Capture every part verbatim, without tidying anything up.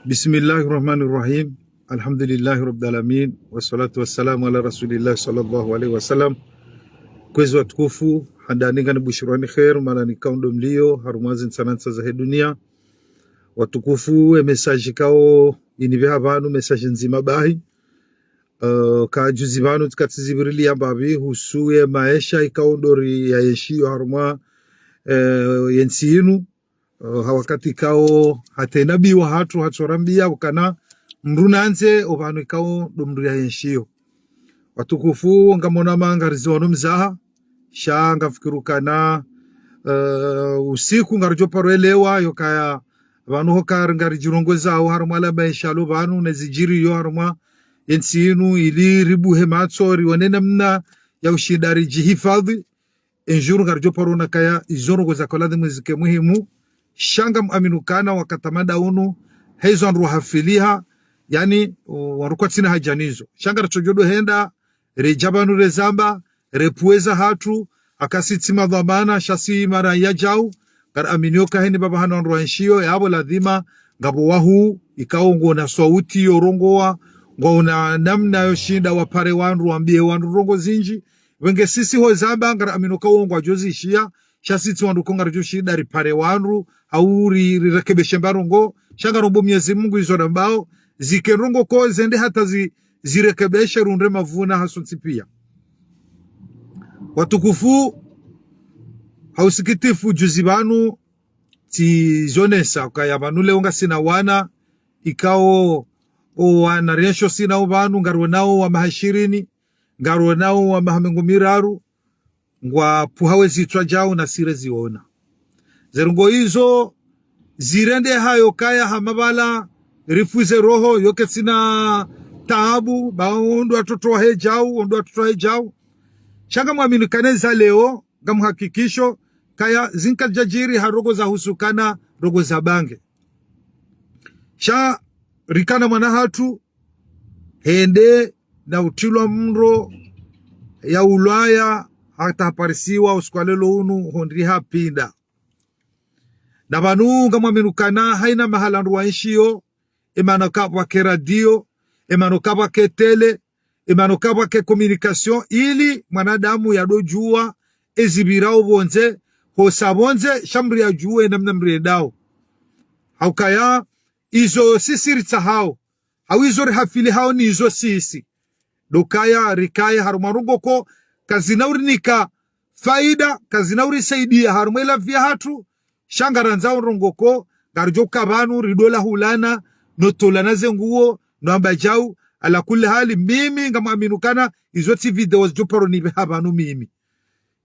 بسم الله الرحمن الرحيم. الحمد لله رب العالمين. والصلاة والسلام على رسول الله صلى الله عليه وسلم. Kwezi watukufu, handani nganibushirwani kheru, mahala nikao ndo mlio, harumwa zi ntsanantsa zahe dunia. Watukufu, e message ikao inipveha pvanu, message ndzima bahi. Eh, ka juzi pvanu tsikatsi zipvirilia mbapvi, husu ye maesha ikao ndo riyaenshio harumwa, eh, ye ntsi inu. Eh, ha wakati ikao hata e nabii wahatru hatsorambia ukana mndru nandze opvanu ikao ndo mndru yaenshio. Watukufu, ngamwona ma ngariziono mzaha, sha ngamfikiri ukana, eh, usiku ngaridjo paro elewa, yokaya pvanu hoka ngaridjirongozao harumwa la maesha lo pvanu, ne zidjiriyo harumwa ye ntsi inu, ili ribuhe matso, rione namna ya ushinda ridjihifadhwi. Enjuru ngaridjo paro ona kaya izo ndrongoo zaka ladhimu zike muhimu. Sha ngamwamini ukana wakati mada unu, haizo wandru wahafiliha, yaani, wandru kwatsina haja nizo. Sha ngaritso djo ndo henda, redja pvanu rezamba, repvuwe zahatru, haka si tsi madhwamana, sha si mara yadjau, ngaraminio ka heni pvapvahanu wandru waenshio, yapvo ladhima, ngapvo wahuu, ikao ngwona swauti yo rongowa, ngwaona namna yo shinda wapare wandru, wambie wandru ndrongoo zindji, wenge sisi ho zamba, ngaraminio ka wo ngwadjo zishiya, sha si tsi wandru ko ngaridjo shinda ripare wandru, hau ri-, rirekebeshe mba ndrongoo, sha ngarombo Mwenyezi Mungu izo rambao, zike ndrongoo ko zende hata zi-, zirekebeshe rundre mavuna hasontsi pia. Watukufu, ha usikitifu juzi pvanu, tsizonesa, ukaya pvanu leo ngasina wana, ikao, o wana rienshio sinao pvanu, ngarionao wa maha ishirini, ngarionao wa maha mengo miraru, ngwapvuhao ezitswa djao na si reziona. Ze ndrongoo izo zirendeha yokaya hama pvala rifuze roho, yoke tsina taabu, ba ondro watoto wahe djau, ondro watoto wahe djau. Sha ngamwamini ukana eza leo, ngamhakikisho, kaya zinkadjadjiri ha ndrongoo za husu ukana ndrongoo za bange. Sha rikana mwana hatru, hende na utrilwa mndro ya ulwaya hata haparisiwa usiku wa leo unu hondri hapvinda. Na pvanu ngamwamini ukana haina mahala wandru waenshio, emana kapvwake radio, emana kapvwake télé, emana kapvwake communication, ili mwanadamu yadodjua ezipvirao pvondze, hosa pvondze, sha mndru yadjue namna mndru yendao. Haukaya, izo sisi ritsahao, hau izo rihafilihao ni izo sisi. Ndo ukaya rikaye harumwa ndrongoo ko kazina urinika faida, kazina urisaidia harumwa elavi yahatru, sha ngarandzao ndrongoo ko ngaridjo uka pvanu ridola hulana, no tolana ze nguo, no amba djau. Ala kulli hali, mimi ngamwamini ukana izo tsi video zidjo paro nipveha pvanu mimi.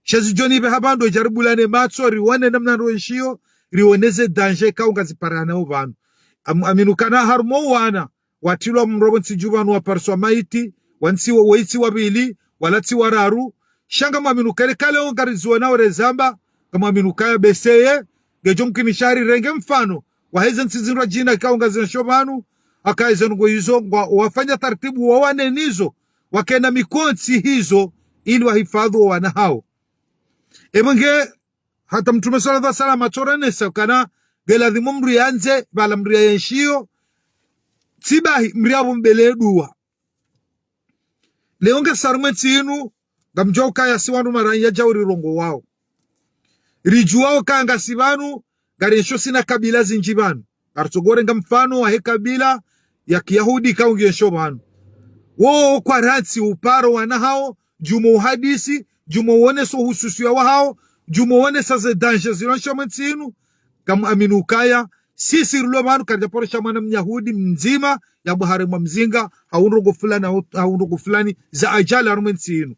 Sha zidjo nipveha pvanu ndo djaribu lane matso, rione namna ndrongoo ishio, rione ze danger ikao ngaziparanao pvanu. Am-, amini ukana harumwa wana watrilwa mndro pvo ntsi dju pvanu wapariswa maiti, wa ntsi wa, wa itsi wapvili, wala tsi wararu. Sha ngamwamini ukaya kale o ngarizionao rezamba, ngamwamini ukaya beseye, ngedjo mkinisha rirenge mfano waheze ntsi zindrwadjina ikao ngazienshio pvanu, haka eze ndrongoo izo ngwa-, wafanya taratibu wawane nizo, wakena mikontsi hizo, ili wahifadhwi wo wana hao. Epvo nge hata Mtrume swallallahu alayhi wasallam hatsoronesa ukana ngeladhimu mndru yandze pvala mndru yaenshio, tsi bahi mndru yapvo mbele dua. Leo ngasi harumwa entsi inu, ngamdjuao ukaya si wandru mara yadjau rirongowao. Ridjuao ukaya ngasi pvanu, ngarienshio sina kabila zindji pvanu. Ngaritsogorenga mfano wahe kabila ya kiyahudi ikao ngienshio pvanu. Wo kwa rantsi uparo wana hao, djumwa uhadisi, djumwa uonesa uhususiya wahao, djumwa uonesa ze danger zilo harumwa entsi inu, ngamwamini ukaya, sisi rilo pvanu karidja paro sha mwana myahudi mdzima, yapvo haremwa mzinga, hau ndrongoo fulani, hau, hau ndrongoo fulani, za ajali harumwa entsi inu.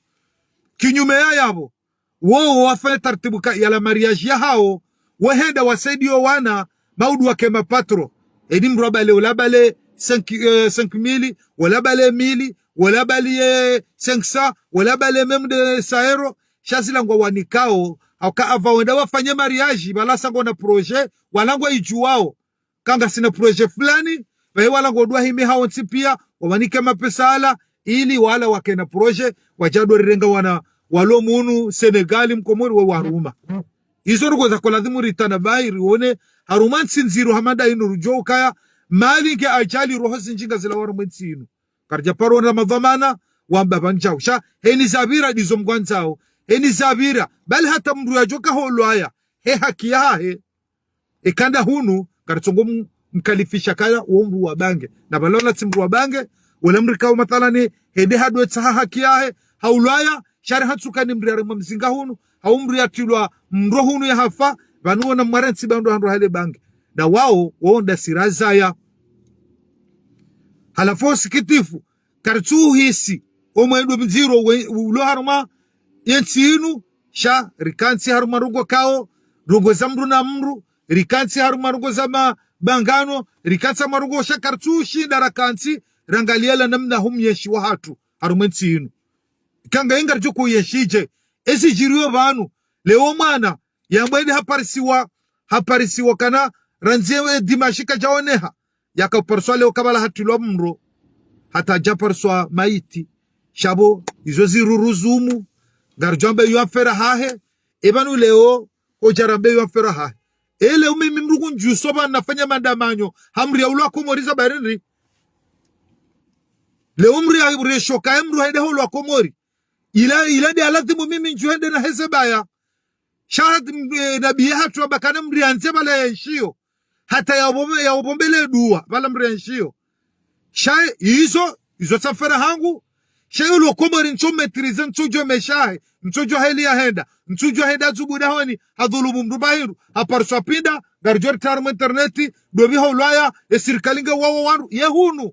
Kinyume ya yapvo, wo wafanya taratibu ka yala mariage yahao, wahenda wasaidiyo wana, maudu wake mapatro. Eni mndru abale, ola abale cinq, eh, cinq mille, ola abale mille, ola abale, eh, cinq cents, ola abale même deux cents euros, sha zila ngwawanikao, hauka apvo wenda wafanye mariage, pvala sa ngwana projet, wala ngwaidjuwao. Ka ngasina projet fulani, pvahe wala ngodua himi hao ntsi pia, wawanike mapesa yala, ili wala wakena projet, wadjado rirenga wana, walo munu, Senegali, Mkomori, we waruma. Izo ndrongoo zaka ladhimu ritanabahi, rione, harumwa ntsi ndziro hama nda inu ridjuo ukaya, mali nge ajali, roho zindji ngazilawa harumwa entsi inu. Karidja paro na madhwamana wamba pvanu djau. Sha heni zapvira ndizo mngwandzao. Heni zapvira. Bali hata mndru yadjoka ho ulaya, he haki yahahe. Eka nda hunu, karitsongo m-, mkalifisha kaya wo mndru wa bange. Na pvala ola tsi mndru wa bange, ola mndru ikao mathalani, hende hadwe tsaha haki yahe, ha ulaya, sha ri hatsuka ni mndru yaremwa mzinga hunu, hau mndru yatilwa mndro hunu yahafa, pvanu wona mwarantsi pvandru handru hale bange. Na wao, wao nda sirazaya. Halafu usikitifu, karitsuhisi, omwendo mdziro we-, ulo harumwa yentsi inu, sha rikantsi harumwa ndrongoo kao, ndrongoo za mndru na mndru, rikantsi harumwa ndrongoo za ma-, mabangano, rikantsi harumwa ndrongoo sha karitsushinda rakantsi, rangalia la namna humyeshi wahatru, harumwa entsi inu. Kanga inga ridjo kuyeshidje, ezi djiriyo pvanu, leo mwana, yambwa ende haparisiwa, haparisiwa kana, randzi ye dimashi kadjaoneha, yakapariswa leo kabala hatilwa mndro, hata djapariswa maiti, sha pvo, izo ziruruzumu, ngaridjo amba iyo affaire yahahe, epvanu leo, odjarambe iyo affaire yahahe. Ele umimi mndru kundjuso pvanu nafanya mandamanyo, ha mndru ya ulwa Komori za barindri. Leo mndru ya ureshoka, e mndru hende ho ulwa Komori. Ila, ila nde aladhimu mimi ndjuhende na heze baya. Sha, eh, nabiye hatru amba kana mndru yandze pvala yenshiyo. Hata ya ubombe-, ya ubombele dua, pvala mndru yenshiyo. Sha, izo, izo tsi affaire yahangu. Sha, yo lo Komori ntso maîtriser, ntso djuwa maesha yahe, ntso djuwa heli yahenda, ntso djuwa henda zubuda honi, hadhulumu mndru pvahindru, hapariswa pinda, ngaridjo rita harumwa internet, ndopvi ho ulaya, e sirikali nge wawo wandru, ye hunu.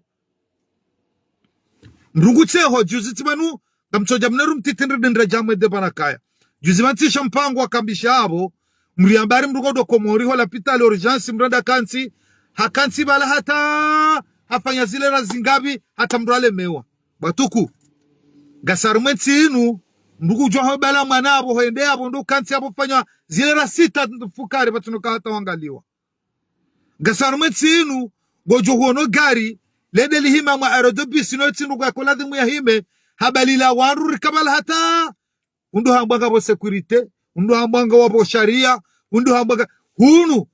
Mndru ngutseho, juzi tsi pvanu, ngamtsodja mneru mtiti ndri dindra djamwe de pvanu kaya. Juzi pvanu tsisha mpango wakambisha apvo, mndru yamba ari mndru ngu ndo Komori ho lapitali urgence mndru enda kantsi, hakantsi pvala hata, hafanya zilera zingapvi, hata mndru alemewa. Bwatuku. Ngasi harumwa entsi inu, mndru kudjuwa ho pvala mwana apvo, hwende apvo, ndo kantsi apvo fanya zilera sita fukare, pvatsunoka hata wangaliwa. Ngasi harumwa entsi inu, ngodjo huono gari, lende lihima mwa aérodrome, no tsi ndrongoo yako ladhimu yahime, ha bali la wandru rika pvala hata, undru hambwa ngapvo sécurité, undru hambwa ngapvo sharia, undru hambwa nga-, hunu,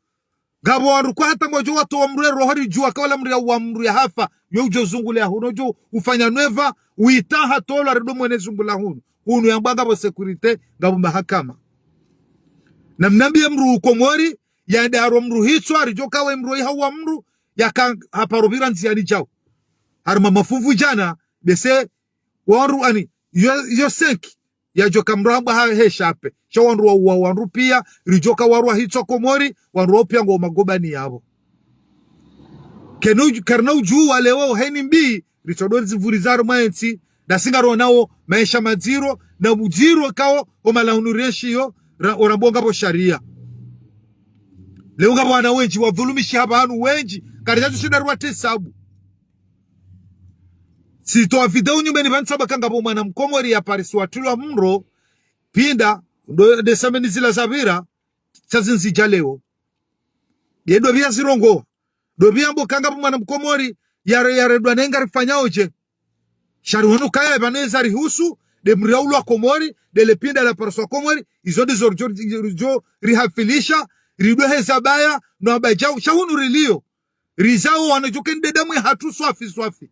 ngapvo wandru kwa hata ngodjo watowa mndru eroho ridjuwa ka ola mndru ya uwa mndru yahafa, yo udjo zungule ya hunu, udjo ufanya neva, uita hatolwa rido mwene zungula hunu. Hunu yambwa ngapvo sécurité, ngapvo mahakama. Na mnambiye mndru Komori, yende harwa mndru hitswa, ridjo kawe mndru iha uwa mndru, yaka haparo pvira ndziani djau. Harumwa mafumvu djana, bese, wandru ani, yo, yo senki, yadjoka mndru hambwa ha heshape. Sha wandru wa, wa, wandru pia, ridjoka warwa hitswa Komori, wandru wa upia ngo magobani yapvo. Kenu, karina udjuwa leo heni mbi, ritsodo zipvuriza harumwa entsi, ndasi ngaronao maesha madziro, na mdziro kao, o mahala hunu renshiyo, ra-, orambwa ngapvo sharia. Leo ngapvo wana wendji, wadhulumishi hapvanu wendji, karidjatsu shinda riwate hisabu. Tsitowa video nyumeni pvanu tsamba ka ngapvo mwana Mkomori yaparisiwa hatilwa mndro, pinda, ndo, nde sameni zila zapvira, tsazi nzidja leo. Ye ndo pvia zirongowa. Ndo pvia mbo ka ngapvo mwana Mkomori, yare-, yarendwa naye ngarifanyao dje. Sha ri wanu kaya pvanu eza rihusu, nde mndru ya ulwa Komori, nde le pinda laparisiwa Komori, izo ndizo ridjo, ridjo rihafilisha, ridwe heza baya, no amba djau, sha hunu riliyo. Rizao wana djoke nde damu yahatru swafi, swafi.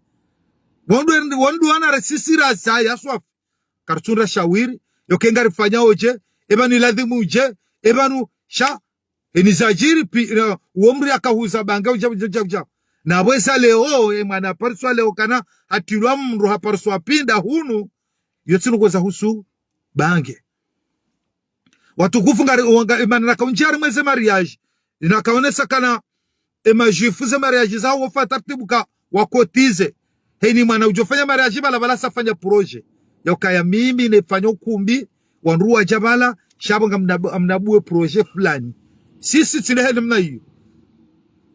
Wandru, wandru wana resisi razaya swafi. Karitsundra shawiri, yoke ngarifanyao dje, epvanu iladhimu dje, epvanu sha, eni zadjiri pi, na, uwo mndru yakahuza bange, udja, udja, udja, udja. Na pvweza leo, e mwana haparisiwa leo kana, hatilwa mndro haparisiwa pinda hunu, yo tsi ndrongoo zahusu bange. Watukufu ngari, wanga, imana nakaundjia harimwa eze mariage. Inakaonesa kana, e majuifu ze mariage zawo wafanya tartibu ka wakotize. Heni mwana udjofanya mariage pvala pvala safanya projet. Ya ukaya mimi nefanya ukumbi, wandru wadja pvala, sha pvo ngamnabu-, ngamnabuwe projet fulani. Sisi tsile heni mna iyo.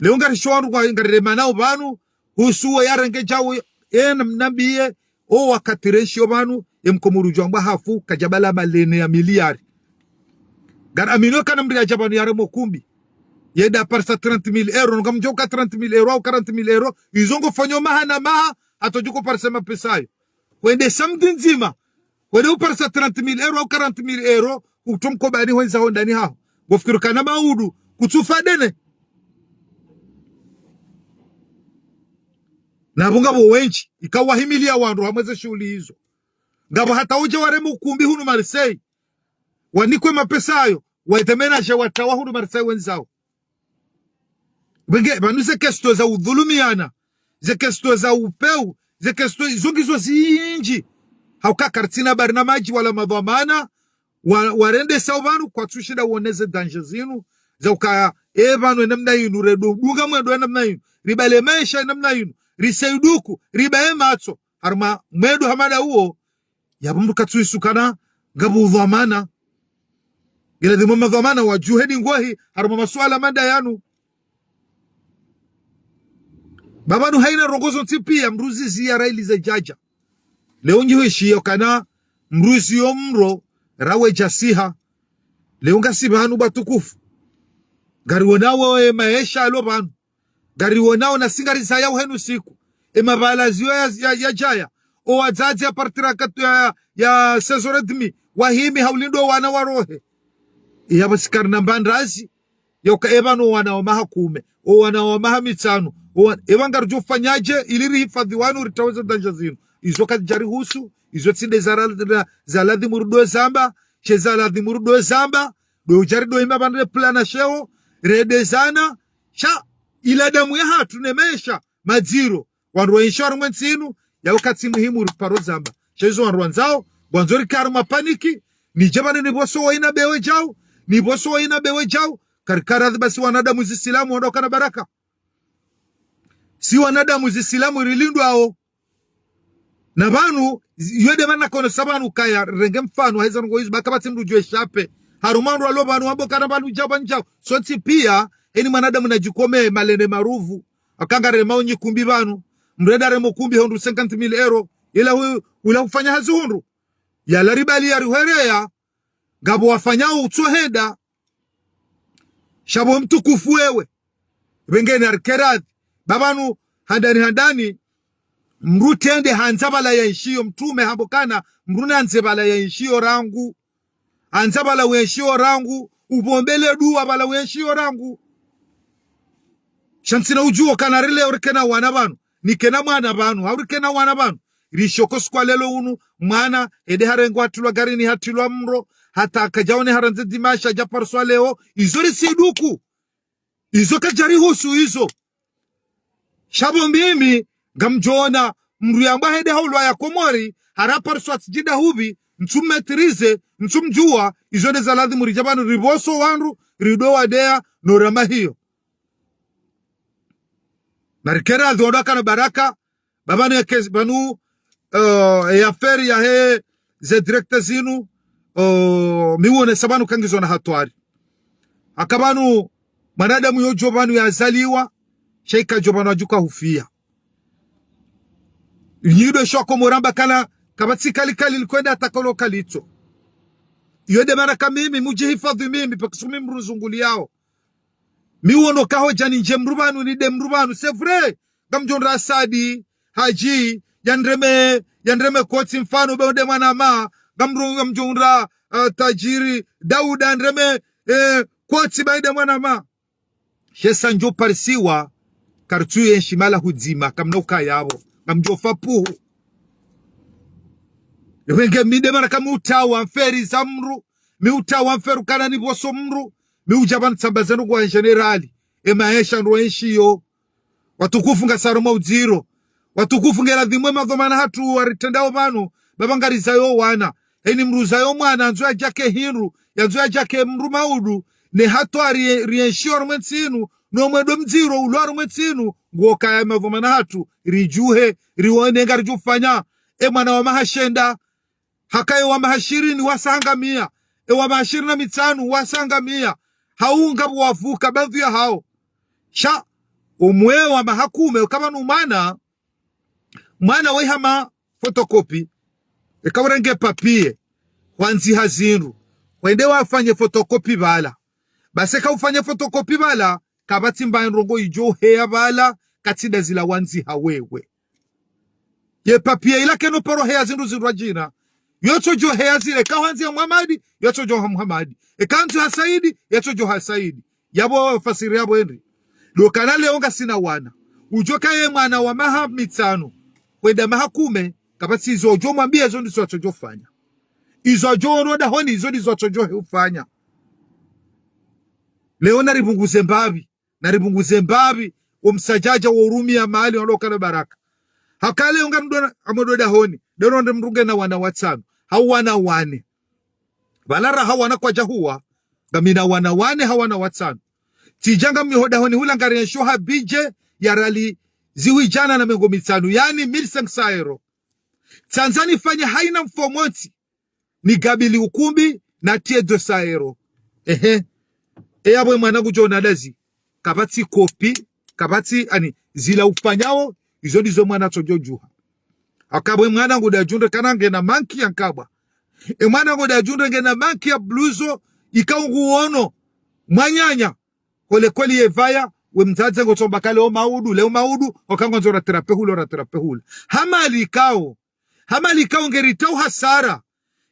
Leo ngarisho wandru kwa ngarilemanao pvanu, husu we yarenge djawo, e namnambiye, o wakati renshiyo pvanu, e Mkomori udjo amba hafu, kadja pvala malene ya miliari. Ngari amini kana mndru yadja pvanu yaremwa ukumbi. Yende yaparisa trente mille euros, nunga mdjo uka trente mille euros, au quarante mille euros, izo ngofanyo maha na maha, hata udjo uparisa mapesa ayo. Wende samedi ndzima, wende uparisa trente mille euros, au quarante mille euros, utso mkobani hwendza hondani haho. Ngofikiri kana maudu, kutsufa dene. Napvo ngapvo wendji, ikao wahimiliya wandru hamwe ze shuhuli izo. Ngapvo hata udja wareme ukumbi hunu Marseille, wanikwe mapesa ayo, waite ménage watawa hunu Marseille wendzawo. Wenge, pvanu ze question za udhulumiyana, ze question za upeu, ze question izo ngizo zindji. Hauka karitsina barnamadji wala madhwamana, wa, warendesao pvanu kwatsushinda wone ze danger zinu, za ukaya, e pvanu enamna inu, redunga mwendo enamna inu, ribale maesha enamna inu, riseiduku, ribaye matso, harumwa mwendo hama nda uwo, yapvo mndru katsuisukana, ngapvo udhwamana. Ngela dhimwe madhwamana wadjuhe ndingohi, harumwa masuala manda yanu. Ba pvanu haina ndrongoo zontsi piya, mndru zizi ya raili ze djadja. Leo nyi hwishiyo kana mndru ziyo mro, rawe djasiha. Leo ngasi pvanu watukufu. Ngariwonao e maesha yalo pvanu. Ngariwonao na si ngarizayao henu siku. E mapvala ziyo ya, ya, ya djaya. O wadzadze à partir ya, ya, ya seize heures et demie. Wahimi haulindo wana warohe. Yapvo si karina mbandrazi. Yauka e pvanu o wana wa maha kume, o wana wa maha mitsanu, o wa-, e pvanu ngaridjo ufanyadje ili rihifadhwi wanu ritawe ze danger zinu. Izo kazidjarihusu, izo tsi nde za ra-, ra-, za ladhimu rudo zamba, she za ladhimu rudo zamba, ndo udjari ndo hima pvanu re plana sheo, rende zana, sha ila damu yahatru ne maesha madziro, wandru waenshio harumwa entsi inu, yauka tsi muhimu riparo zamba. Sha izo wandru wandzao, ngwandzo rikare mapaniki, nidje pvanu nipvoso waina bewe djau, nipvoso waina bewe djau, karikara dhi ba si wanadamu zisilamu wandru wakana baraka. Si wanadamu zisilamu rilindwao. Na pvanu, yo nde mana kono sa pvanu kaya, renge mfano, haiza ndrongoo izo, ba kapvatsi mndru djuwe shape. Harumwa wandru walo pvanu, wambo kana pvanu djau, pvanu djau. Sontsi piya, eni mwanadamu nadjikome, malende maruvu. Aka ngarema unyi kumbi pvanu. Mndru enda remo kumbi hondru cinquante mille euros. Ila hu-, ula hufanya hazi hundru. Yala ribali ya rihereya. Ngapvo wafanyao utsohenda. Sha bo mtukufu wewe. Wenge narikere dhi. Ba pvanu handani handani. Mndru tsende handza pvala yaenshiyo mtrume hambo kana. Mndru nandze pvala yaenshiyo rangu. Andza pvala uenshiyo rangu, upvombele dua pvala uenshiyo rangu. Sha ntsina udjuo kana rile urikena wana pvanu, nikena mwana pvanu, haurikena wana pvanu. Rishoko siku wa leo unu, mwana, ende harengwa hatrilwa garini hatrilwa mro, hata kadjaone harandze dimasha dja parswa leo, izo risiduku. Izo kadjarihusu izo. Sha bo mimi, ngamdjoona, mndru yamba hende haulwa ya Komori, hara parswa tsidjinda hupvi, ntsu maîtriser, ntsu mdjuwa, izo nde za ladhimu ridja pvanu ripvoso wandru, rido wadeya, no rama hiyo. Narikere dhi wandru wakana baraka, ba pvanu ya kezi, pvanu, eh, ya affaire yahe ze direct zinu, eh, mi uone sa pvanu kangizo na hatwari. Aka pvanu, mwanadamu yodjo pvanu yazaliwa, sha ika djo pvanu adjuka hufiya. Nyido shoko muramba kana, kapvatsi kali kali likwenda atakolo kalitso. Iyo nde mana ka mimi, mudjihifadhwi mimi, paka sumi mndru zunguliyao. Mi uono kaho djani ndje mndru pvanu, ninde mndru pvanu, c'est vrai. Ngamdjo ndra Asadi, Hadji, yandreme, yandreme kotsi mfano, be nde mwana ma, ngamdjo, ngamdjo ndra, eh, Tadjiri, Dauda, yandreme, eh, kotsi ba nde mwana ma. She sa ndjo parisiwa, kartsu yenshi mala hudzima, kamna ukaya pvo, ngamdjo fa puhu. Wenge mi nde mana ka mi utawa mferi za mndru, mi utawa mferi kana nipvoso mndru, mi udja pvanu tsamba zenu kwa général, e maesha ndo enshiyo. Watukufu ngasi harumwa udziro. Watukufu ngela dhimwe madhwamana hatru waritrendao pvanu, ba pvanu ngarizayo wana. Eni mndru uzayo mwana, yandzo yadjake hindru, yandzo yadjake mndru maudu, ne hatwari ri-, rienshiyo harumwa entsi inu, no mwendo mdziro ulo harumwa entsi inu, nguo kaya madhwamana hatru, ridjuhe, riwone ngaridjo ufanya, e mwana wa maha shenda, hakaye wa maha shirini wasa hangamia, e wa maha shirini na mitsanu wasa hangamia, hau ngapvo wavuka, bandhu ya hao. Sha, omwe wa maha kume, uka pvanu mwana, mwana waihama photocopie, eka urenge papier, hwandziha zindru, hwende wafanye photocopie pvala. Basi eka ufanye photocopie pvala, kapvatsi mbaye ndrongoo idjo heya pvala, katsi nda zila wandziha wewe. Ye papier ila keno paro heya zindru zindru adjina. Yotsodjo heya zile, eka hwandziha Muhamadi, yotsodjo ha Muhamadi. Eka hwandziha Saidi, yotsodjo ha Saidi. Yapvo fasiri yapvo endri. Ndo kana leo ngasina wana. Udjo kaya mwana wa maha mitsanu, hwenda maha kume, kapvatsi izo udjo mwambia, izo ndizo atsodjo fanya. Izo adjo ono dahoni, izo ndizo atsodjo hufanya. Leo naripvunguze mbapvi, naripvunguze mbapvi, omsadjadja wo urumia mali walo kana baraka. Haka leo ngamdona, amwedo dahoni, deno nde mdru ngena wana watsanu, hau wana wane. Pvala raha wana kwadja huwa, ngamina wana wane hau wana watsanu. Tsidja ngami ho dahoni hula ngariensho ha budget ya riali zihwi djana na mengo mitsanu, yaani mille cinq cents euros. Tsandza nifanye haina mfumontsi, nigabili ukumbi, natrie deux cents euros. Ehe. Eyapvo emwana ngudjo ona dazi. Kapvatsi kopi, kapvatsi ani, zila ufanyao, izo ndizo mwana atsodjo djuha. Haka pvo emwana ngudo adjundre kana ngena manki ya nkabwa. Emwana ngudo adjundre ngena manki ya bluzo, ikao nguono mwananya. Kole kweli yepvaya, we mdzadze ngotsombaka leo maudu, leo maudu, oka ngwandzo ratirape hula, ratirape hula. Ha mali ikao, ha mali ikao ngeritao hasara.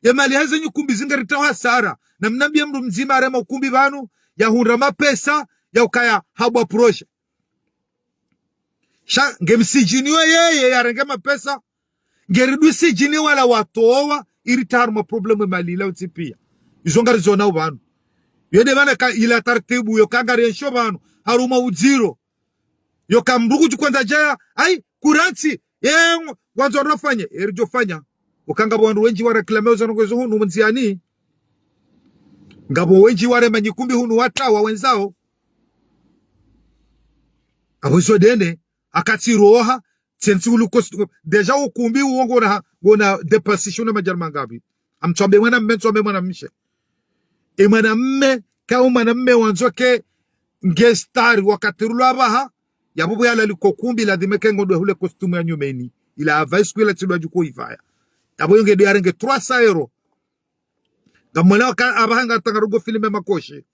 Ye mali haze nyukumbi zingeritao hasara. Na mnambie mdru mdzima arema ukumbi pvanu, yahundra mapesa, ya ukaya habua projet. Sha nge msidjini we yeye yarenge mapesa, ngeridwi sidjini wala watowa, iri ta harumwa problème mali ila utsi pia. Izo ngarizonao pvanu. Yo nde mana ka ila taratibu, yo ka ngariensho pvanu, harumwa udziro. Yo ka mdru kudjukwenda djaya, ai, kurantsi, ye, ngwandzo rafanye, eridjo fanya. Oka ngapvo wandru wendji wareklame uzanongo izo hunu mndziani. Ngapvo wendji warema nyikumbi hunu watawa wenzao. Apvo izo ndene, akatsi roha, tsentsi ulu kost-, déjà ukumbi uwo ngona, ngona dépassé shuna madjana mangapvi. Amtswambe mwana mme, ntswambe mwana mshe. E mwana mme, ka u mwana mme wandzo ke nge star wakati rulwa apvaha, yapvo pvo yalaliko kumbi lazima ke ngodo hule costume ya nyumeni. Ila apvaha isiku ila tsidwa djuko ipvaya. Yapvo yo ngedo yarenge trois cents euros. Ngamwona waka apvaha ngatanga rugo filme makoshi.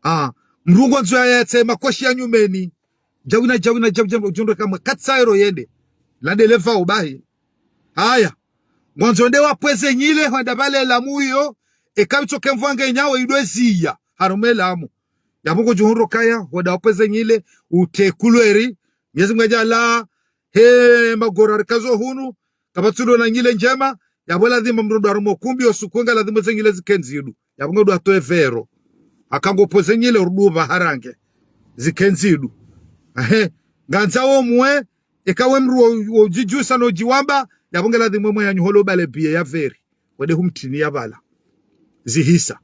Ah, mdru ngwandzo yayatse makoshi ya nyumeni. Djawina, djawina, djawu, djawu, udjundre kamwe quatre cents euros yende. Lande leva ubahi. Haya. Ngwandzo nde wapvweze nyile, hwenda pvale lamu iyo. Eka itsoke mvua ngenyao idwe ziya. Harumwa lamu. Yapvo ngodjo hundro kaya, hwenda wapvweze nyile, utekulweri. Mnyezi Mngu yadjala, he magora rikazo hunu, kapvatsi ulo na nyile ndjema, yapvo lazima mdru ndo harumwa ukumbi, osuku nga lazima ze nyile zike ndzidu. Yapvo ngodjo atoe vero. Aka ngopvo ze nyile urudupva harange. Zike ndzidu. Ehe. Ngandza wo mwe, eka we mdru wo, wo djidjusa no djiwamba, yapvo nge lazima mwe yanyu holo bale biye ya veri. Wende humtini ya pvala. Zihisa.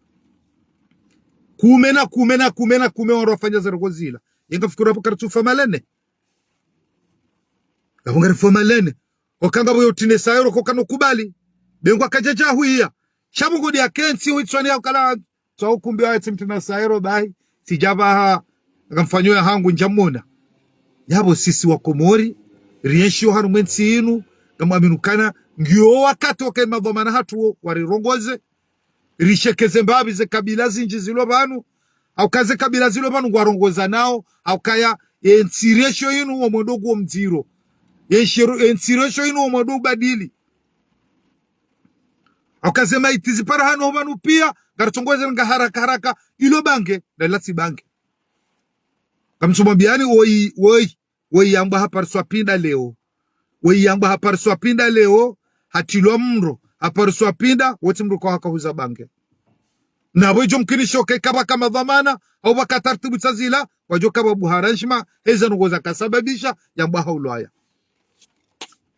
Kume na kume na kume na kume waro wafanya ze ndrongoo zila. Yenga fikira pvo karitsufa malene. Yapvo ngari foma lene. Oka ngapvo yo tine sayero koka no kubali. Bengwa kadjadja huiya. Sha pvo ngodi ya kentsi huitswani ya ukala. Tswa ukumbi wa etsi mtine sayero bahi. Tsidja pvaha. Ngamfanyo ya hangu ndjamona. Yapvo sisi wa Komori. Rienshi yo harumwa entsi inu. Ngamwaminu kana. Ngiyo wakati oke madhwamana hatru wo. Warirongoze. Rishekeze mbapvi ze kabila zindji zilo pvanu, hauka ze kabila zilo pvanu ngwarongoza nao, haukaya, e, entsi resho inu wo mwendo guo mdziro. E, shiro, e, entsi resho inu wo mwendo ubadili. Hauka ze maiti zipara hanu ho pvanu pia, ngaritongoze nga haraka haraka, ilo bange, na latsi bange. Kamsumwambiani, woi, woi. Wei yambwa hapariswa pinda leo. Wei yambwa hapariswa pinda leo, hatilwa mro, hapariswa pinda, wotsi mro kwa haka huza bange. Na pvo idjo mkinisho ke kapvaka madhwamana, au pvaka taratibu tsa zila, wadjo kapva buharanshima, heza ndrongoo zaka sababisha, yambwa haulwaya.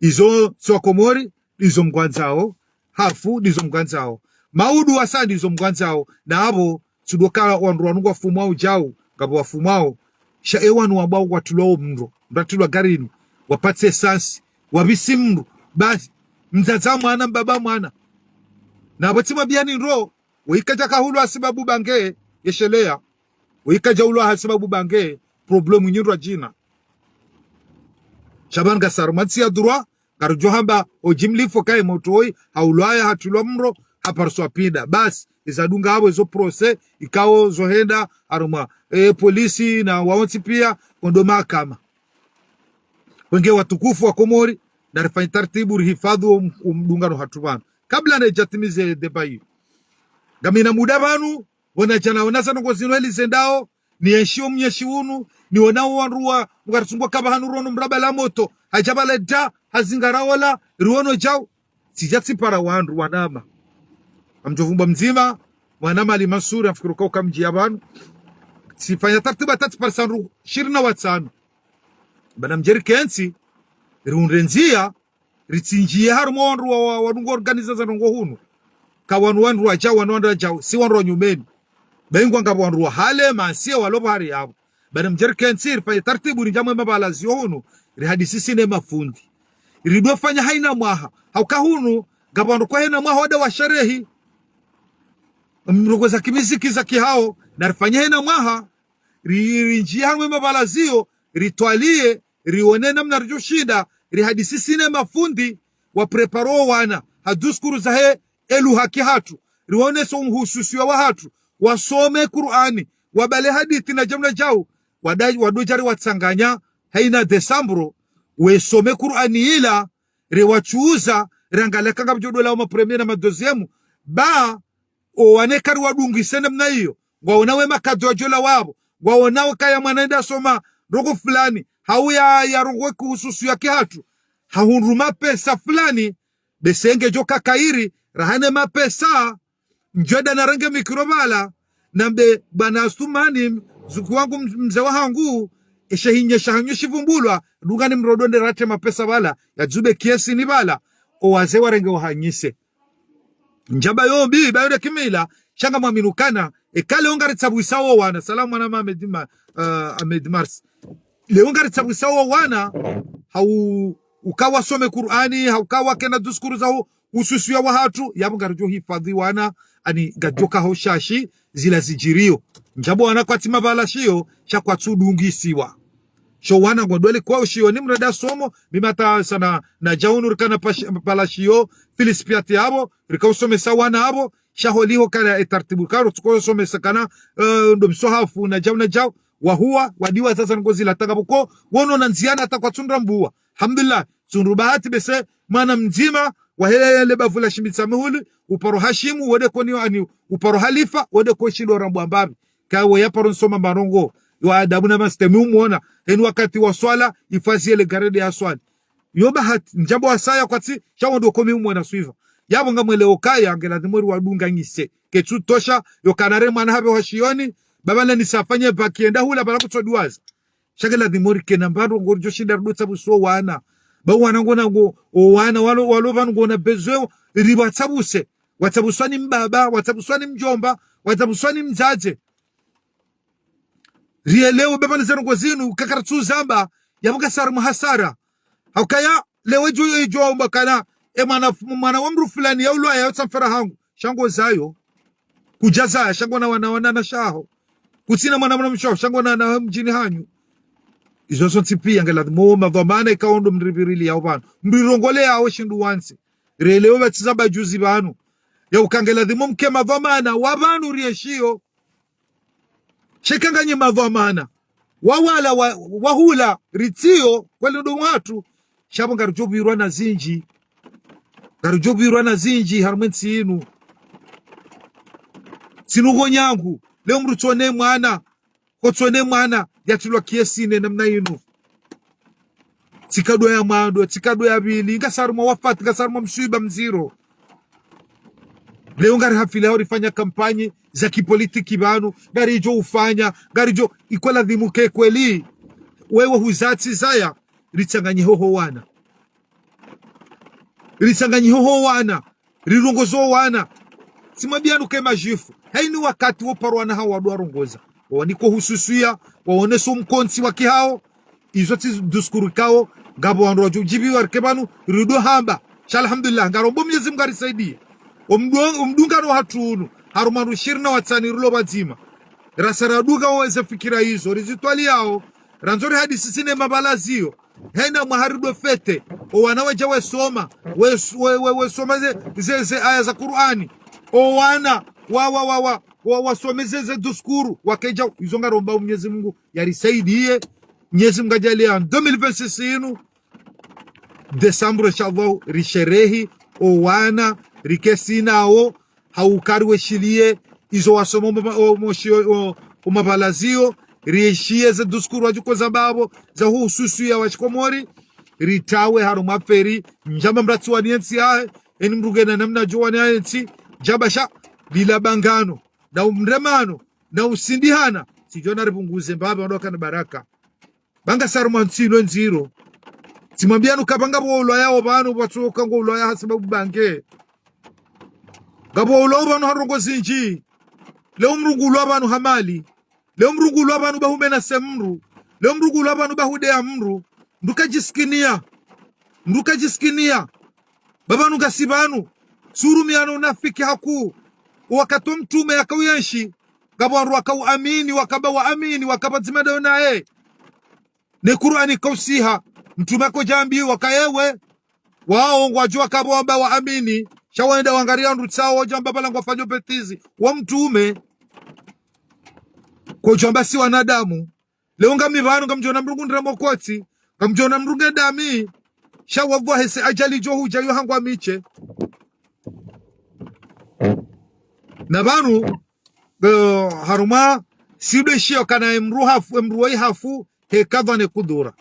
Izo tsi wa Komori, ndizo mgwandzao, hafu ndizo mgwandzao. Maudu wasa ndizo mgwandzao, na apvo, tsudoka wandru wanu ngwafumwao djau, ngapvo wafumwao. Sha e wanu wambwao watilwao mro, mratilwa garini, wapvatse esansi, wapvisi mro, basi, mdzadza mwana, mbaba mwana. Na apvo tsimwambiani ndro, weikadja kahulwa hasibabu bange, yesheleya. Weikadja hulwa hasibabu bange, problemu nyindrwa djina. Sha pvanu ngasi harumwa ntsi ya droit, ngarudjo hamba odjimlifo kaye motoi, haulwaya, hatilwa mro, hapariswa pinda. Basi, iza dunga apvo izo procès, ikao zo henda, harumwa, e, polisi na waontsi pia, kondo mahakama. Wenge watukufu wa Komori, na rifanye taratibu, rihifadhu om-, omdungano hatru pvanu. Kabla na idjatimize débat iyo. Ngamina muda pvanu, wona djana, wona za ndrongoo zinu heli zendao, ni enshi omnyeshi unu, ni ona wandru wa, mkarisungwa kaba hanu rono mraba la moto, hadja bala da, hazingara ola, riwono djau, tsidja tsipara wandru wanama. Amdjovu mba mdzima, mwana Mali Mansuri, amfikiri uka uka mdji ya pvanu. Tsifanya tartibu hata tsiparisa wandru shirini na watsanu. Bana mdjeri kentsi, riundre ndzia, ritsindjie harumwa wandru wa, wa, wadungo organiza za ndrongo hunu. Ka wanu wandru wadjau, wanu wandru wadjau, si wandru wa nyumeni. Baingwa ngapvo wandru wa hale, mansie, walo pvahari yapvo. Bana mdjeri kentsi, rifanye tartibu, rindjamwe mabalaziyo hunu, rihadisi sisi ne mafundi. Ridofanya haina mwaha. Hauka hunu, ngapvo wandru kwa haina mwaha wada washerehi. Mrongoza kimiziki za kihao, na rifanye haina mwaha, ri-, rindjie harumwa mabalaziyo, ritwalie, rione namna ridjoshinda, rihadisi sisi ne mafundi, waprepare owana, ha duskuru zahe eluha kihatru, rione so uhususiwa wahatru, wasome Kur'ani, wabale hadisi na djamna djau, wada-, wadodja riwatsanganya, haina desambro, wesome Kur'ani ila, rewatsuza, rangalia ka ngapvo djo dola wa ma premier na ma deuxième, ba, owana kari wadungise namna iyo. Ngwaona we makado wadjola wapvo. Ngwaona we kaya mwana enda soma ndrongo fulani. Hau ya, ya ndrongo kuhususu ya kihatru. Hahundru mapesa fulani. Bese ngedjo ka kairi, rahane mapesa. Ndjweda na renge mikro pvala. Nambe bwana Asumani, zuku wangu mz-, mze wahangu, eshe hinye shahanyu shivumbulwa, dunga ni mrodo nde rate mapesa pvala, ya dzube kiesi ni pvala, owaze warenge wahanyise. Ndjaba yo mbi, bayo de kimila, sha ngamwaminu kana, eka leo ngaritsabwisa owana, salamu mwana ma Ahmed Ma-, eh, Ahmed Mars. Leo ngaritsabwisa owana, hau uka wasome Kur'ani, hau uka wakena duskuru za hu-, uhususiwa wahatru, yapvo ngaridjo hifadhi wana, ani ngaridjo ka ho shashi, zila zidjiriyo. Ndjaba wana kwatsi mabalashiyo, sha kwatsu dungisiwa. Sho wana ngwadwali kwa ushiyo ni mrada somo, mimata sana na djaunu rikana pashi-, palashiyo, Filispiati yapvo, rika usomesa wana yapvo, sha holiho kana e tartibu, karo tsuko usomesa kana, eh, ndo mswahafu na djau na djau, wahuwa, wadiwa zaza ngozi la tanga pvoko, wono na ndziana hata kwatsu ndra mbuwa. Alhamdulillah, tsundru bahati bese, mwana mdzima, wahele le bavu la Shimbitsa Mihuli, uparo Hashimu, wode koni ani, uparo Halifa, wode ko shindo rambwa mbapvi. Kawe ya paro nsoma marongo, yo adabu na masitemi umwona, heni wakati wa swala, ifazi ele garede ya swali. Yo bahati, ndjambo wasaya kwatsi, sha wondo komi umwona swiva. Yapvo ngamweleo kaya, nge ladhimu ri wadunganyise. Ketsu tosha, yo kana re mwana hapve wa shioni, baba na nisafanye baki enda hula bala kutso duwaza. Sha nge ladhimu ri kena mbandro ngoridjo shinda ridotsabuso wana. Ba wana ngona ngo, owana walo, walo pvanu ngona bezweo, ri watsabuse. Watsabuswa ni mbaba, watsabuswa ni mdjomba, watsabuswa ni mdzadze. Rielewe baba ni zero ngozinu, kakara tsu zamba, yapvo kasara mwa hasara. Haukaya, lewe djo, djo mbakana, e mwana, mwana wa mdru fulani ya ulwaya, ya utsamfara hangu. Sha ngo zayo. Kudja zaya, sha ngo na wana wana na shaho. Kutsina mwana mwana mshaho, sha ngo na, na mdjini hanyu. Izo zontsi pia nge ladhimu madhwamana ikao ndo mripvirili yao pvanu. Mrirongole yao shindru wantsi. Rielewe pvatsi zamba juzi pvanu. Ya uka nge ladhimu mke madhwamana, wa pvanu rieshiyo. Sheka nganyi madhwamana. Wawala wa, wahula ritsiyo kweli ndo mwatru. Sha pvo ngaridjo pvirwa na zindji. Ngaridjo pvirwa na zindji harumwa entsi inu. Tsinu ngo nyangu. Leo mdru tsone mwana. Kotsone mwana. Yatrilwa kiesine namna inu. Tsi kadwa ya mwando, tsi kadwa ya pvili, ngasi harumwa wafati, ngasi harumwa mswiba mdziro. Leo ngari hafili hao rifanya kampanyi za kipolitiki pvanu, ngaridjo ufanya, ngaridjo, iko ladhimu ke kweli. Wewe huzatsi zaya, ritsanganyihe ho wana. Ritsanganyihe ho wana. Rirongozo wana. Tsimwambianu ke majifu. Haini wakati wo paro wana hao wadwa rongoza. Wawaniko hususiya, waoneso mkontsi wa kihao. Izo tsi duskuru kao, ngapvo wandru wadjo djibiwa rike pvanu, rido hamba. Sha alhamdulillah, ngarombo Mwenyezi Mungu arisaidiye. Omdu-, omdungano hatru unu, harumwa wandru shirini na watsanu rilo pvadzima. Rasa radunga wo ze fikira izo, rizitwaliyao, randzo rihadisi sisi ne mabalaziyo. Hena mwaha rido fete, owana wadja wesoma, wes-, we-, we-, wesoma ze, ze, ze aya za Kur'ani. Owana, wa, wa, wa, wa, wa, wasome ze, ze duskuru, wakedja, izo ngaromba Mwenyezi Mungu, yarisaidiye. Mwenyezi Mungu adjaliye en deux mille vingt-six inu, décembre, inshallah, risherehi, owana, rikesi nao, hauka riweshiliye, izo wasoma o ma-, o moshi-, o, o mabalaziyo, Rieshiye ze discours wadjo koza mbapvo za hususu ya washikomori. Ritawe harumwa affaire. Ndjamba mdru atsiwaniye ntsi yahe, eni mdru ngena namna djo waniya entsi. Ndjamba sha, bila bangano, na umremano, na usindihana, tsidjo ona ripvunguze mbapvi wandru wakana baraka. Ba ngasi harumwa ntsi ilo ndziro. Tsimwambiyanu ukaya ngapvo ulwayao pvanu, pvatsoka ngo ulwaya hasababu bange. Ngapvo ulwao pvanu ha ndrongoo zindji. Leo mdru ngulwao pvanu ha mali. Leo mdru ngulwao pvanu ba humenase mdru. Leo mdru ngulwao pvanu ba hudeya mdru. Mdru kadjisikiniya. Mdru kadjisikiniya. Ba pvanu ngasi pvanu. Tsurumiyana unafiki hakuu. Wakati wa mtrume yakao yenshi, ngapvo wandru wakao amini, wakamba waamini, wakamba pvadzima ndawo naye. Ne Kur'ani ikao usiha, mtrume kodjambiwa ukaya ewe, wao ngwadjo wakamba wamba waamini, sha wenda wangariya wandru tsi wao, wadjamba pvala ngwafanyo bêtise, wa mtrume. Kodjamba si wanadamu. Leo ngami pvanu, ngamdjo ona mdru ngundre mokotsi, ngamdjo ona mdru nge dami, sha wapvo hese ajali djo hudja yo hangwa miche. Na pvanu, eh, harumwa sidwe shiyo kana emdru hafu, emdru woyi hafu, he kadhwa ne kudura.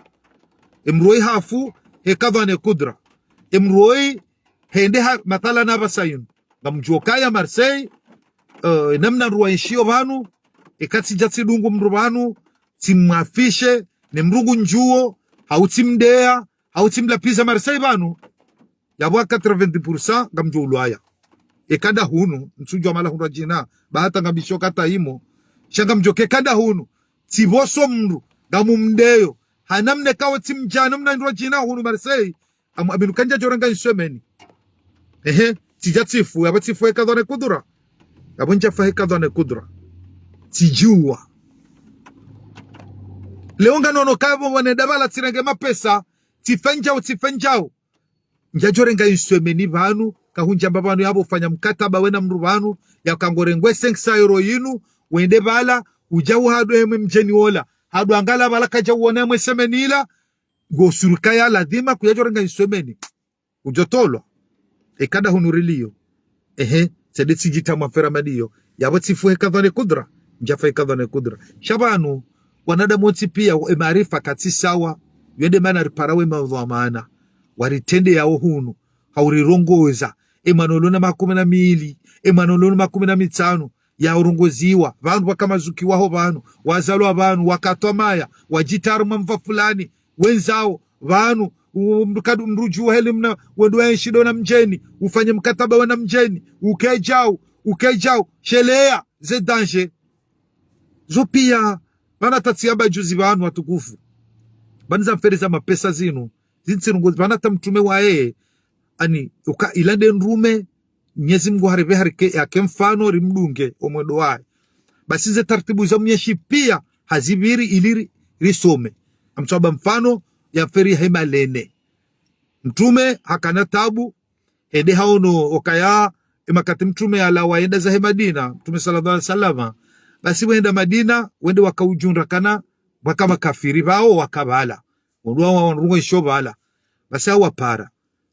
Emdru woyi hafu, he kadhwa ne kudura. Emdru woyi hende ha, mathala na pvasa yinu. Ngamdjuo ukaya Marseille, eh, namna mdru waenshiyo pvanu, eka tsidja tsidungu mdru pvanu, tsimwafishe, ne mdru ngundjuo, hau tsimdeya, hau tsimlapviza Marseille pvanu, yapvo quatre-vingt-dix pour cent ngamdjo ulwaya. Eka nda hunu, ntsudjua mahala hundrwa djina, ba hata ngambisho kata imo. Sha ngamdjo ke eka nda hunu, tsipvoso mdru, ngamumdeyo. Ha namna ikao tsimdjana mna ndrwa djina hunu Marseille, amu aminu ukaya ndjadjo renga inswemeni. Ehe, tsidja tsifu, yapvo tsifu he kadhwa ne kudura. Yapvo ndjafa he kadhwa ne kudura. Tsidjua. Leo nganono ukaya pvo wane ndapvala tsirenge mapesa, tsife ndjau, tsife ndjau. Ndjadjo renga inswemeni pvanu, kahundjamba pvanu yapvo ufanya mkataba wena mdru pvanu, yaka ngorengwe cinq cents euros yinu, wende pvala, udja uhadwe emwe mdjeni wola. Hadwa ngala pvala kadja uona emwe semeni ila, ngo suru ukaya ladhima kuyadjo renga inswemeni. Udjo tolwa. Eka nda hunu riliyo. Ehe, tsende tsidjita mwa fera madiyo. Yapvo tsifu he kadhwa ne kudura. Ndjafa he kadhwa ne kudura. Sha pvanu, wanadamu wontsi piya, e maarifa katsi sawa. Yo nde mana ripara we madhwamana. Waritrendeyawo hunu. Haurirongoza. E mwana ulo na makume na mili. E mwana ulo na makume na mitsanu. Yaurongoziwa. Pvanu pvaka mazuki waho pvanu. Wazalwa pvanu. Wakatwa maya. Wadjitara mwa mva fulani. Wendzawo, pvanu, u-, mdru kadu mdru djuwa heli mna, wendo waenshi ndo na mdjeni, ufanye mkataba wena mdjeni, ukedjau, ukedjau, sheleya, ze danger. Zo piya, pvanu hata tsiyamba juzi pvanu watukufu. Pvanu za mfere za mapesa zinu, zintsi rungo, pvanu hata mtrume waye, ani, uka ila nde ndrume, Mnyezi Mngu haripve harike, yake mfano rimdunge omwendo waye. Basi ze taratibu za mnyeshi piya hazipviri ili ri-, risome. Amtswaba mfano ya feri ya he malene. Mtrume hakana tabu, hende haono okaya, emakati mtrume yalawa yenda zahe Madina, mtrume swallallahu alayhi wasallam. Basi wenda Madina, wende wakaujundra kana, waka makafiri pvao wakapvala. Wandru wa, wandru ngwaishio pvala. Basi hawapara.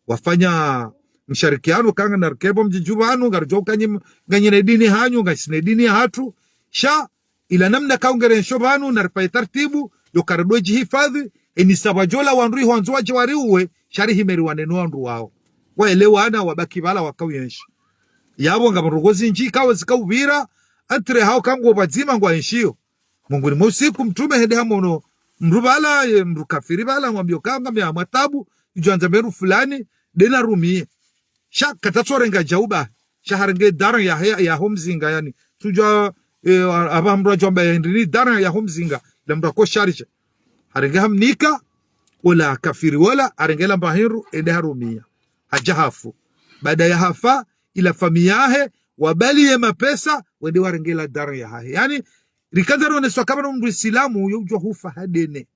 Wafanya msharikiano ukaya ngarikepvo mdjidju pvanu, ngaridjo ukanyi-, nganyina dini hanyu, ngasina dini yahatru. Sha, ila namna kaungerensho pvanu, naripaye taratibu, yo karidjo djihifadhwi, eni sababu djola wandru iho wandzo wadje wariuwe, sha rihime riwane no wandru wao. Waelewana, wabaki pvala wakauyenshi. Yapvo ngapvo ndrongoo zindji, ikao zikaupvira, entre hao kangu pvadzima ngwaenshio. Mongoni mwa usiku mtrume hende hamono mdru pvala, ye mdru kafiri pvala, hamwambia ukaya ngami harumwa tabu, idjo andza mbe ndru fulani, nde narumiye. Sha katsatsorenga djauba, sha harenge daran ya he-, ya ho mzinga, yani. Tsudjua, eh, apvaha mdru adjwamba ya hindri ni daran ya ho mzinga, la mdru ako sharje. Harenge hamnika, ola kafiri wola, harenge lamba hindru, hende harumiya. Hadja hafu. Baada ya hafa, ila famiyi yahe, wabali ye mapesa, wende warenge la daran yahahe. Yani, rikandza rioneswa ukaya pvanu mdru isilamu, yo udjua hufa ha dene.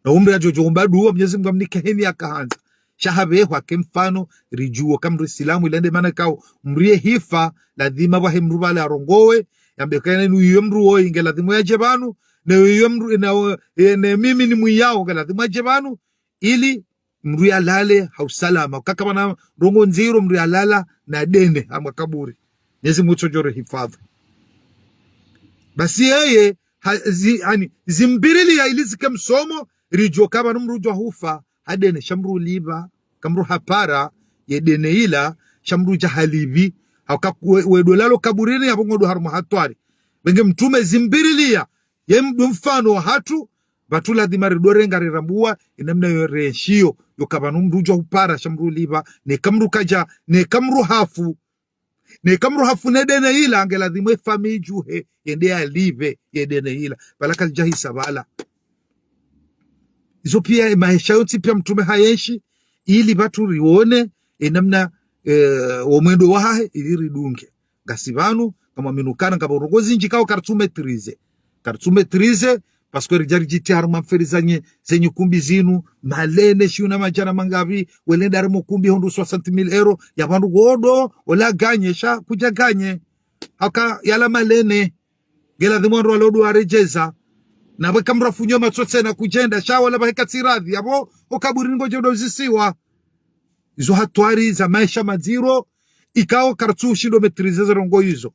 Na umri adjo djo umba duwa, Mnyezi Mngu amnike heni yakahandza. Sha hapvehwa ke mfano, ridjuo ukaya mdru isilamu, ila nde mana ikao, mdru ye hifa, ladhima pvahe mdru pvale arongowe, yambe ukaya inu uyo mdru woyi, nge ladhimu yadje pvanu, ne uyo mdru, na, e, ne mimi nimwiyao, nge ladhimu yadje pvanu, ili mdru yalale ha usalama. Ukaya kapvana ndrongoo ndziro mdru yalala na dene ha makaburi. Mnyezi Mngu utsodjo rihifadhwi. Basi yeye ha, zi, ani, zimbiriliya ili zike msomo, ridjuwe ka pvanu mdru udjo hufa ha dene, sha mdru ulipva, ka mdru hapara ye dene ila, sha mdru udja halipvi. Hauka we, we ndo lalo kaburini, yapvo ngo ndo harumwa hatwari. Pvenge mtrume zimbiriliya, ye mdru mfano wahatru, pvatsu ladhima ridjo renga rirambuwa, ye namna yo renshiyo, yo ka pvanu mdru udjo hupara, sha mdru ulipva, neka mdru kadja, neka mdru hafu, neka mdru hafu ne dene ila, nge ladhima ye famiyi idjuhe, yende yalipve ye dene ila. Pvala kazidja hisa pvala. Izo piya ye maesha yontsi piya mtrume hayenshi, ili pvatsu rione, ye namna, eh, wo mwendo wahahe, ili ridunge. Ngasi pvanu, ngamwaminu ukana, ngapvo ndrongoo zindji ikao karitsu maîtriser. Karitsu maîtriser, parce que ridja ridjitriya harumwa mferi zenye, zenye kumbi zinu, malene, shiwu na madjana mangapvi, wele nda harumwa kumbi hondro soixante mille euros, ya pvandru ngondo, ola gagner, sha kudja gagner. Haka yala malene, nge ladhima wandru walo ndo waredjeza. Na pvwe ka mdru afunyo matso tsena kudjenda, sha wala pvahe katsi radhi, yapvo, o kaburini ngodjo ndo uzisiwa. Izo hatwari za maesha madziro, ikao karitsu shindo maîtriser ze ndrongoo izo.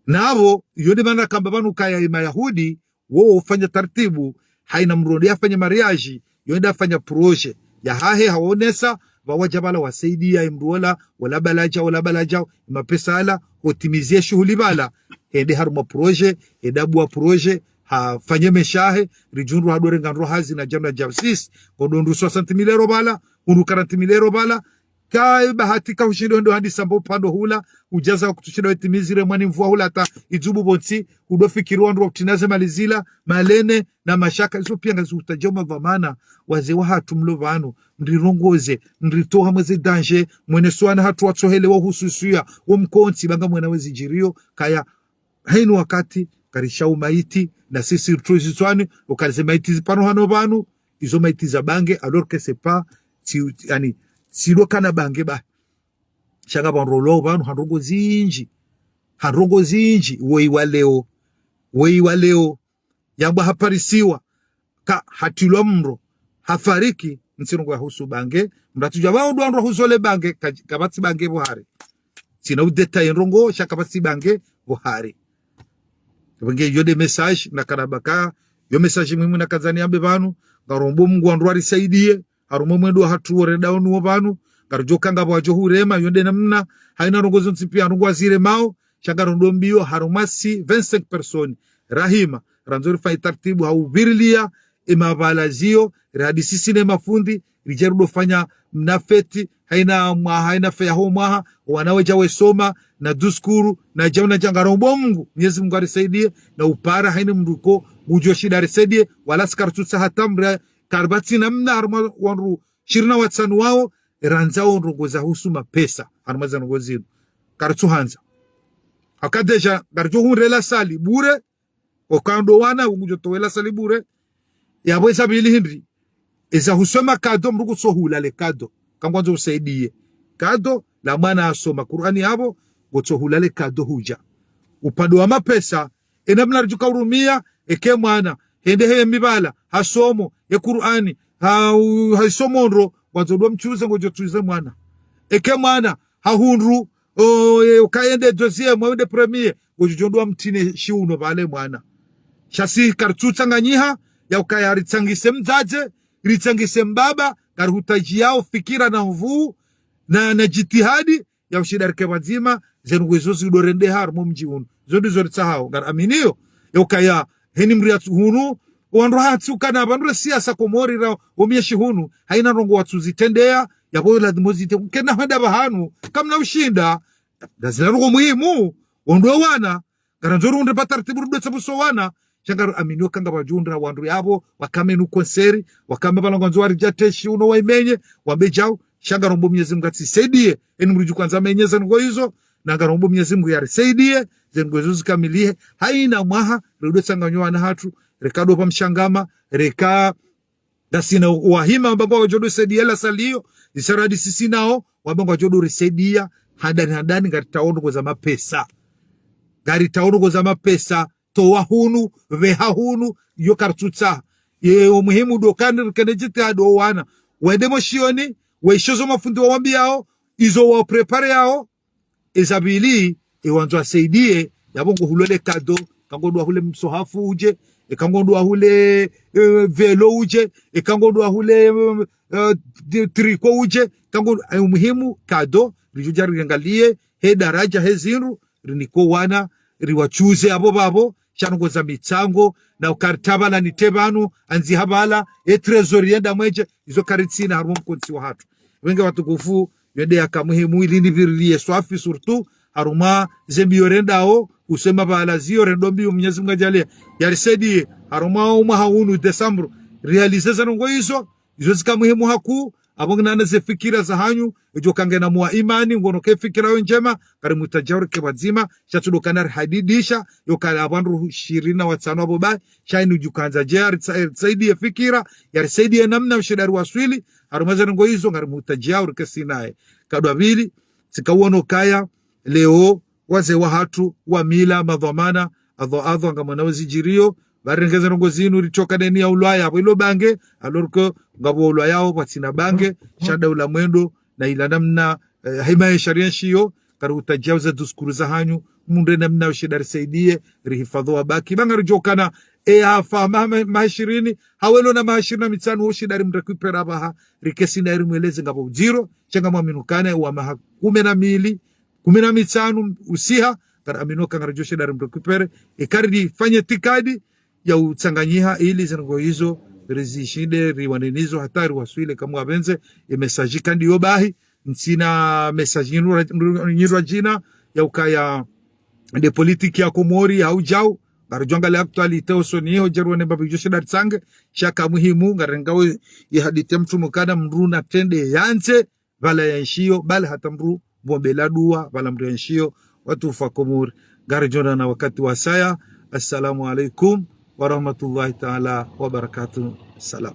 Na apvo, yo nde mana nakamba pvanu ukaya ye Mayahudi, wo ufanya taratibu, haina mdru nde yafanya mariage, yo nde yafanya projet yahahe, haonesa, pvwadja pvala wasaidiya ye mdru ola, ola baladja, ola baladja, ye mapesa yala, hutimiziya shuhuli pvala, hende harumwa projet, hende habuwa projet, hafanye maesha yahe, ridjundru hadjo renga ndro hazi na djamna djamsisi, ngondo ndro soixante mille euros pvala, hunu quarante mille euros pvala, ka bahati ka ushindo ndo handisa mbo pvandru hula, udjaza kutsushinda wetimizire mwani mvua hula hata idjubu pvontsi, udo fikiri wandru wa kutrina ze mali zila, malene na mashaka, izo piya ngazi utadja madhwamana, wazee wahatru mlo pvanu, mrirongoze, mritowe harumwa ze danger, mwone swana hatru watsohelewa uhusu suya, wo mkontsi, ba ngamwona wezi djiriyo, kaya, hainu wakati, karishao maiti, na sisi rutru zitswani, ukarize maiti zipvanu hano pvanu, izo maiti za bange, alors que c'est pas, tsi, tsi, yani, tsi ndo kana bange ba. Sha ngapvo ndrongoo pvanu, ha ndrongoo zindji. Ha ndrongoo zindji, woyi wa leo. Woyi wa leo. Yambwa haparisiwa. Ka hatrilwa mdro. Hafariki, ntsi ndrongoo yahusu bange. Mdru atsudja pvao ndo wandru wahuzo le bange, ka, kapvatsi bange pvo hari. Tsina udétailler ndrongoo, sha kapvatsi bange pvo hari. Pvenge yo nde message, nakana baka, yo message muhimu nakandza niyambe pvanu, ngarombo Mungu wandru warisaidiye, harumwa mwendo wahatru wo renda onu wo pvanu, ngaridjo kanga pvwadjo hurema, yo nde namna, haina ndrongoo zontsi piya, ndrongoo waziremao, sha ngarondo mbiyo, harumwa si vingt-cinq personnes, rahima, randzo rifanye taratibu, ha uvirilia, ye mapvala ziyo, rihadisi sisi ne mafundi, ridje rudo fanya mna fête, haina mwaha, haina feya ho mwaha, wana wedja wesoma, na duskuru, na djau na djau, ngarombo Mungu, Mwenyezi Mungu arisaidiye, na upara haina mdru ko, udjo shinda arisaidiye, wala si karitsutsaha hata mdru, karipvatsi namna harumwa wandru, ishirini na watsanu wao, randza wo ndrongoo zahusu mapesa, harumwa ze ndrongoo zinu. Karitsuhandza. Haka déjà, ngaridjo hundre la salle bure, okando wana, ngudjo towa la salle bure. Yapvo eza pvili hindri. Eza husu ma cadeau, mdru kutsohula le cadeau. Kangwandzo usaidiye. Cadeau, la mwana asoma Kur'ani yapvo, ngotsohula le cadeau hudja. Upande wa mapesa, ye namna ridjo ka urumia, eke mwana, hende heye mibala, hasomo, ye Kur'ani, ha, u, hasomo ndro, ngwandzo ndo mtsuze ngodjo tsuze mwana. Eke mwana, hahundru, o, ye, ukaya ende deuxième, ende premier, ngodjo djo ndo mtrine shiuno pvale mwana. Sha si karitsutsanganyiha, ya ukaya ritsangise mdzadze, ritsangise mbaba, karihutadjiyao fikira na nvuu, na, na djitihadi, ya ushinda rike pvwadzima, ze ndrongoo izo zido rendeha harumwa mdji unu. Zo ndizo ritsahao, ngaraminio, ya ukaya, heni mdru yatsu hunu, wandru hatsi ukana, pvandru re siasa Komori ra, wo myeshi hunu, haina ndrongoo watsuzitrendeya, yapvo ladhimu zite, kena hwenda pvahanu, kamna ushinda, ndazina ndrongoo muhimu, wandru wana, ngarandzo rihundre pva taratibu rudotsa pvuso wana, sha ngaraminio ka ngapvadjo hundra wandru yapvo, wakame nu concert, wakame pvala ngwandzo waridja teshi uno waimenye, wambe djau, sha ngarombo Mwenyezi Mungu atsisaidiye, eni mdru dju kwandza amenye ze ndrongoo izo, na ngarombo Mwenyezi Mungu yarisaidiye, ze ndrongoo izo zikamilihe, haina mwaha, rido tsanganya wana hatru, reka ndo pva mshangama, reka ngasina wahima, wamba ngwadjo ndo saidiya la salle iyo, isa radi sisi nao, wamba ngwadjo ndo risaidiya, handani handani, ngaritsao ndrongoo za mapesa. Ngaritsao ndrongoo za mapesa, towa hunu, pveha hunu, yo karitsutsaha. Ye, o muhimu ndo kani, kene djitihadi o wana. Wende moshioni, waishe zo mafundi wawambiyao, izo wa préparer yao, eza pvili, ye wandzo asaidiye, yapvo ngohulo le cadeau, Eka ngodua hule msohafu udje, eka ngodua hule, eh, velo udje, eka ngodua hule, eh, eh, di-, triko udje, eka ngo-, eh, muhimu, kado, ridjodja riangalie, he daraja, he zindru, rinike wana, riwatsuze apvo pvapvo, sha ndrongoo za mitsango, na uka ritsaha pvala nitsahe pvanu, andzi ha pvala, e trésor yenda mwedje, izo karitsina harumwa mkontsi wahatru. Wenge watukufu, yo nde yaka muhimu ili nipvirilie swafi surtout, harumwa ze mbio rendao, usema pvala zio rendo mbio Mwenyezi Mungu adjalie, yarisaidie, harumwa omwaha unu décembre, réaliser ze ndrongoo izo, izo zika muhimu hakuu, apvo nginana ze fikira zahanyu, edjo kangena mwa imani, ngono ke fikira yo ndjema, kari mutajauri ke pvadzima, sha tsudo kana rihadidisha, yo kala apvo wandru shirini na watsanu apvo bahi, sha inu djukandza dje, yaritsa-, yarisaidie fikira, yarisaidie namna ushida riwaswili, harumwa ze ndrongoo izo, ngari mutajauri ke sinaye. Kadwa pvili, tsika uono kaya, leo, wazee wahatru, wa mila, madhwamana, adho adho, ngamwonao zidjirio, pvarengeze ndrongoo zinu, ritsoka neni ya ulwaya, apvo ilo bange, alors que ngapvo ulwayao, pvatsina bange, sha daula mwendo, na ila namna, eh, hima ye sharia nshiyo, kari utajiao ze diskuru zahanyu, mundre namna ushida risaidie, rihifadhwi wabaki. Ba ngaridjokana, e hafa, ma-, ma-, maha shirini, hawelo na maha shirini na mitsanu, ushida rimrekupera apvaha, rike sinaye rimweleze ngapvo udziro, sha ngamwaminukane, wa maha kume na mili, kume na mitsanu usiha, kari aminuka ngaridjo shida rimrekupere, e kari rifanye itikadi ya utsanganyiha ili ze ndrongoo izo rizishinde riwanenizo hata riwaswili kamwe apvendze, e message kandi yo bahi, ntsina message nyindru ra-, nyindru djina ya ukaya nde politique ya Komori, hau djau, ngaridjo angalia actualité osoni iho, djeru wene mbapvi djo shida ritsange, sha ka muhimu, ngarengao ye hadisi ya mtrume kana mndru natrende yandze, pvala yanshiyo, bali hata mndru pvombela dua, pvala mndru yanshiyo, watukufu wa Komori. Ngaridjo onana wakati wasaya. Assalamu alaikum wa rahmatullahi taala wa barakatuh. Salam.